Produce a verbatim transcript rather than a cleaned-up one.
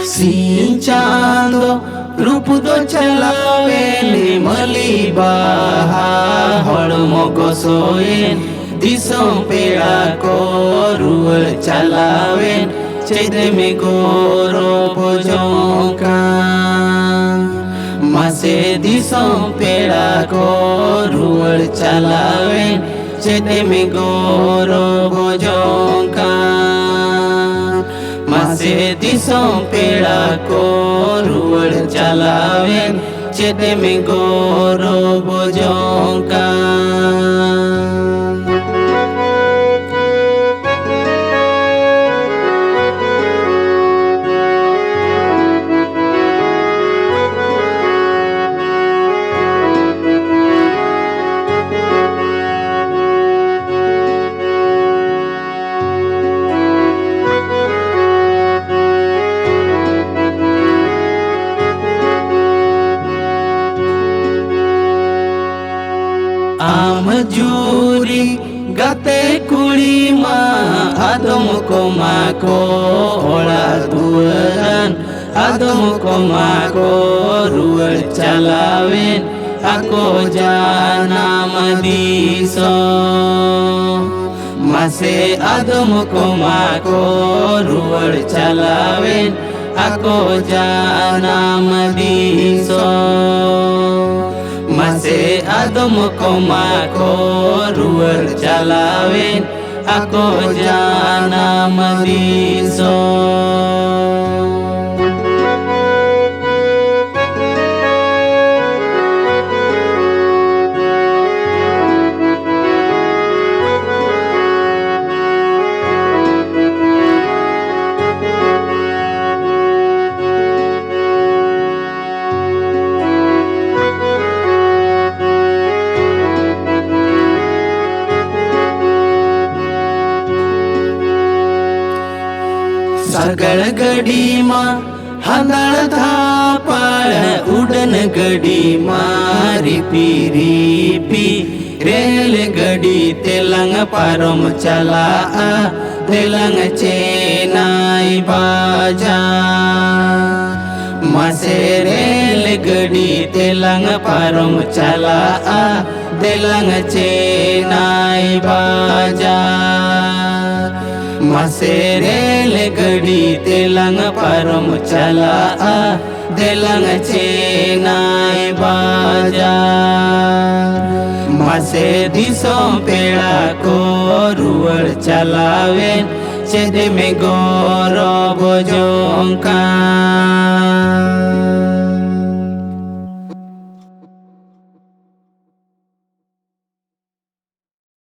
ᱥᱤᱧ ᱪᱟᱸᱫᱚ ᱨᱩᱯ ᱫᱚ ᱪᱟᱞᱟᱣᱮᱱ, ᱢᱟᱹᱞᱤ ᱵᱟᱦᱟ ᱦᱚᱲᱢᱚ ᱜᱚᱥᱚᱭᱮᱱ, ᱫᱤᱥᱚᱢ ᱯᱮᱲᱟ ᱠᱚ ᱨᱩᱣᱟᱹᱲ ᱪᱟᱞᱟᱣᱮᱱ, ᱪᱮᱫ ᱮᱢ ᱜᱚᱨᱚᱵ ᱡᱚᱝ ᱠᱟᱱ? ᱢᱟᱥᱮ ᱫᱤᱥᱚᱢ ᱯᱮᱲᱟ ᱠᱚ ᱨᱩᱣᱟᱹᱲ ᱪᱟᱞᱟᱣᱮᱱ, ᱪᱮᱫ ᱮᱢ ᱜᱚᱨᱚᱵ ᱡᱚᱝ ᱠᱟᱱ? ᱢᱟᱥᱮ ᱫᱤᱥᱚᱢ ᱯᱮᱲᱟ ᱠᱚ ᱨᱩᱣᱟᱹᱲ ᱪᱟᱞᱟᱣᱮᱱ, ᱪᱮᱫ ᱮᱢ ᱜᱚᱨᱚᱵ ᱡᱚᱝ ᱠᱟᱱ? ᱟᱢ ᱡᱩᱨᱤ ᱜᱟᱛᱮ ᱠᱩᱲᱤ ᱢᱟ ᱟᱫᱚᱢ ᱠᱚᱢᱟ ᱠᱚ ᱚᱲᱟᱜ ᱫᱩᱣᱟᱹᱨᱟᱱ, ᱟᱫᱚᱢ ᱠᱚᱢᱟ ᱠᱚ ᱨᱩᱣᱟᱹᱲ ᱪᱟᱞᱟᱣᱮᱱ ᱟᱠᱚ ᱡᱟᱱᱟᱢ ᱫᱤᱥᱚᱢ᱾ ᱢᱟᱥᱮ ᱟᱫᱚᱢ ᱠᱚᱢᱟ ᱠᱚ ᱨᱩᱣᱟᱹᱲ ᱪᱟᱞᱟᱣᱮᱱ ᱟᱠᱚ ᱡᱟᱱᱟᱢ ᱫᱤᱥᱚᱢ᱾ ᱢᱟᱥᱮ ᱟᱫᱚᱢ ᱠᱚᱢᱟ ᱠᱚ ᱨᱩᱣᱟᱹᱲ ᱪᱟᱞᱟᱣᱮᱱ ᱟᱠᱚ ᱡᱟᱱᱟᱢ ᱫᱤᱥᱚᱢ᱾ ᱜᱟᱹᱰᱤ ᱢᱟ ᱦᱟᱸᱫᱟᱲ ᱫᱷᱟᱯᱟᱲ, ᱩᱰᱟᱹᱱ ᱜᱟᱹᱰᱤ ᱢᱟ ᱨᱤᱯᱤ ᱨᱤᱯᱤ, ᱨᱮᱞ ᱜᱟᱹᱰᱤ ᱛᱮᱞᱟᱝ ᱯᱟᱨᱚᱢ ᱪᱟᱞᱟᱜᱼᱟ, ᱫᱮᱞᱟᱝ ᱪᱮᱱᱟᱭ ᱵᱟᱡᱟᱨ᱾ ᱢᱟᱥᱮ ᱨᱮᱞ ᱜᱟᱹᱰᱤ ᱛᱮᱞᱟᱝ ᱯᱟᱨᱚᱢ ᱪᱟᱞᱟᱜᱼᱟ, ᱫᱮᱞᱟᱝ ᱪᱮᱱᱟᱭ ᱵᱟᱡᱟᱨ᱾ ᱢᱟᱥᱮ ᱨᱮᱞ ᱜᱟᱹᱰᱤ ᱛᱮᱞᱟᱝ ᱯᱟᱨᱚᱢ ᱪᱟᱞᱟᱜᱼᱟ, ᱫᱮᱞᱟᱝ ᱪᱮᱱᱟᱭ ᱵᱟᱡᱟᱨ᱾ ᱢᱟᱥᱮ ᱫᱤᱥᱚᱢ ᱯᱮᱲᱟ ᱠᱚ ᱨᱩᱣᱟᱹᱲ ᱪᱟᱞᱟᱣᱮᱱ, ᱪᱮᱫ ᱮᱢ ᱜᱚᱨᱚᱵ ᱡᱚᱝ ᱠᱟᱱ?